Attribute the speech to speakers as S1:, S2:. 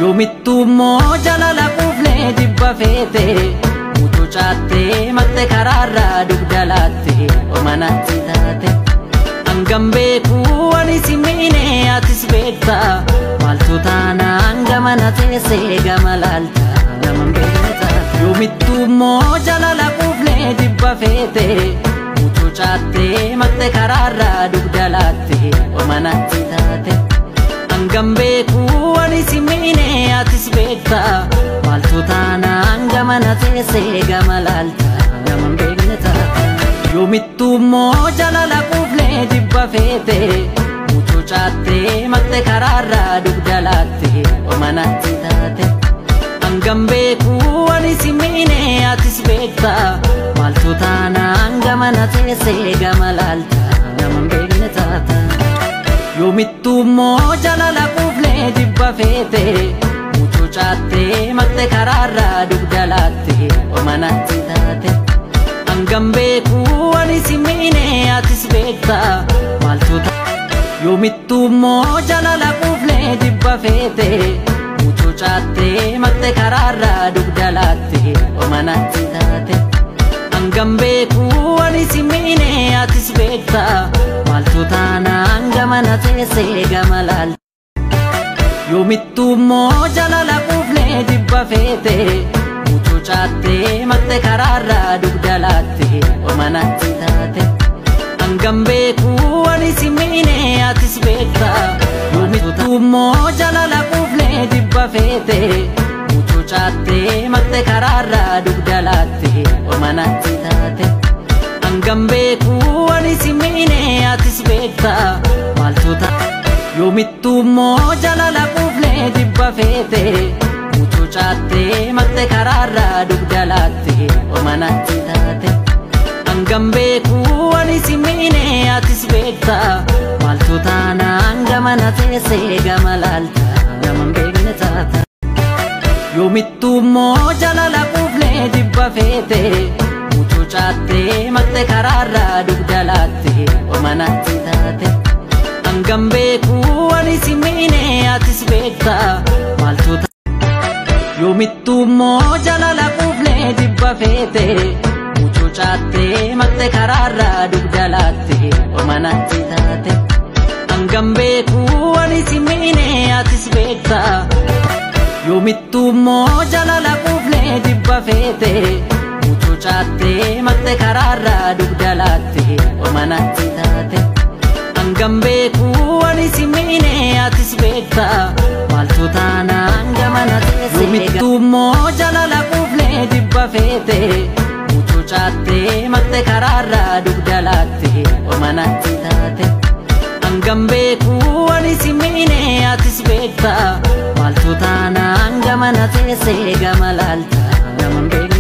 S1: Yoomittuu immoo jaalala quufnee jibba feete mucucaattee maqte karaarraa dugda laatte omanatti taate. Hangam beekuu ani si miine atis beekta maaltu taanaan gamana teessee gama laalta naman beekne taate. Yoomittuu immoo jaalala quufnee jibba feete mucucaattee maqte karaarraa dugda laatte omanatti taate. Hangam beekuu ani si miine atis beekta maaltu taanaan gamana teessee gama laalta naman beekne taate. Yoomittuu immoo jaalala quufnee jibba feete mucucaattee maqte karaarraa dugda laatte omanatti taate. Hangam beekuu ani si miine atis beekta maaltu taanaan gamana teessee gama laalta naman beekne taate. Yoomittuu immoo jaalala quufnee jibba feete mucucaattee maqte karaarraa dugda laatte omanatti taate. Hangam beekuu ani si miine atis beekta maaltu Yoomittuu immoo jaalala quufnee jibba feete mucucaattee maqte karaarraa dugda laatte omanatti taate. Hangam beekuu ani si miine atis beekta maaltu taanaan gamana teessee gama laalta. Yoomittuu immoo jaalala quufnee jibba feete mucucaattee maqte karaarraa dugda laatte omanatti taate. Hangam beekuu ani si miine atis beekta yoomittuu immoo jaalala quufnee jibba feete mucucaattee maqte karaarraa dugda laatte omanatti taate. Hangam beekuu ani si miine atis beekta maaltu taate. Yoomittuu immoo jaalala quufnee jibba feete mucucaattee maqte karaarraa dugda laatte omanatti taate. Hangam beekuu ani si miine atis beekta maaltu taanaan gamana teessee gama laalta naman beekne taate. Yoomittuu immoo jaalala quufnee jibba feete mucucaattee maqte karaarraa dugda laatte omanatti taate. Hangam beekuu ani si miine atis beekta maaltu Yoomittuu immoo jaalala quufnee jibba feete mucucaattee maqte karaarraa dugda laatte omanatti taate. Hangam beekuu ani si miine atis beekta Yoomittuu immoo jaalala quufnee jibba feete mucucaattee maqte karaarraa dugda laatte omanatti taate. Hangam beekuu ani si miine atis beekta maaltu taanaan gamana teessee. Yoomittuu immoo jaalala quufnee jibba feete mucucaattee maqte karaarraa dugda laatte omanatti taate. Hangam beekuu ani si miine atis beekta maaltu taanaan gamana teessee gama laalta naman beekne.